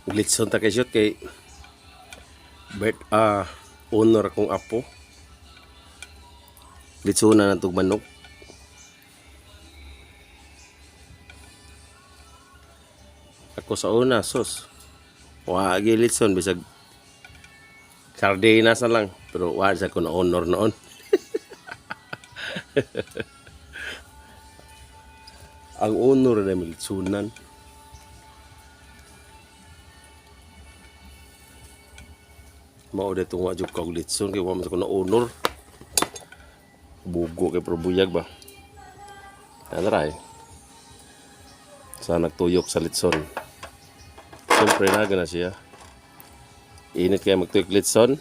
Litson ta kay shoot kay Bert honor akong apo. Litsona na tug manok. Ako sa una, sus. Wa gi litson bisag sardinas na lang, pero wa sa ko na honor noon. Ang honor na litsonan. Mao dito wa jud kog litson kay wa man sa ko na honor. Bugo kay pero buyag ba. Ano ra eh. Sa nagtuyok sa litson. Siyempre naga na siya. Init kaya magtuyok litson.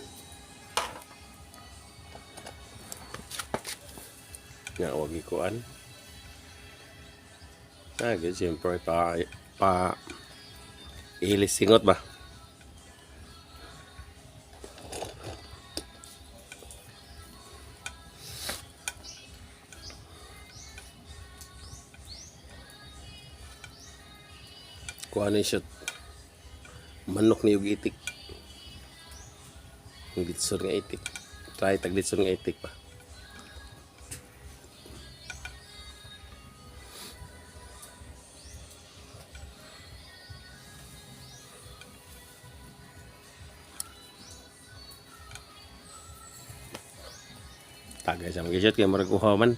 Nga wag ikuan. Naga siyempre pa pa ilis singot ba. Kuan ni siya manok ni og itik. Ang litson nga itik. Try tag litson nga itik pa. Tagay sa mga kaya murag uhaw man.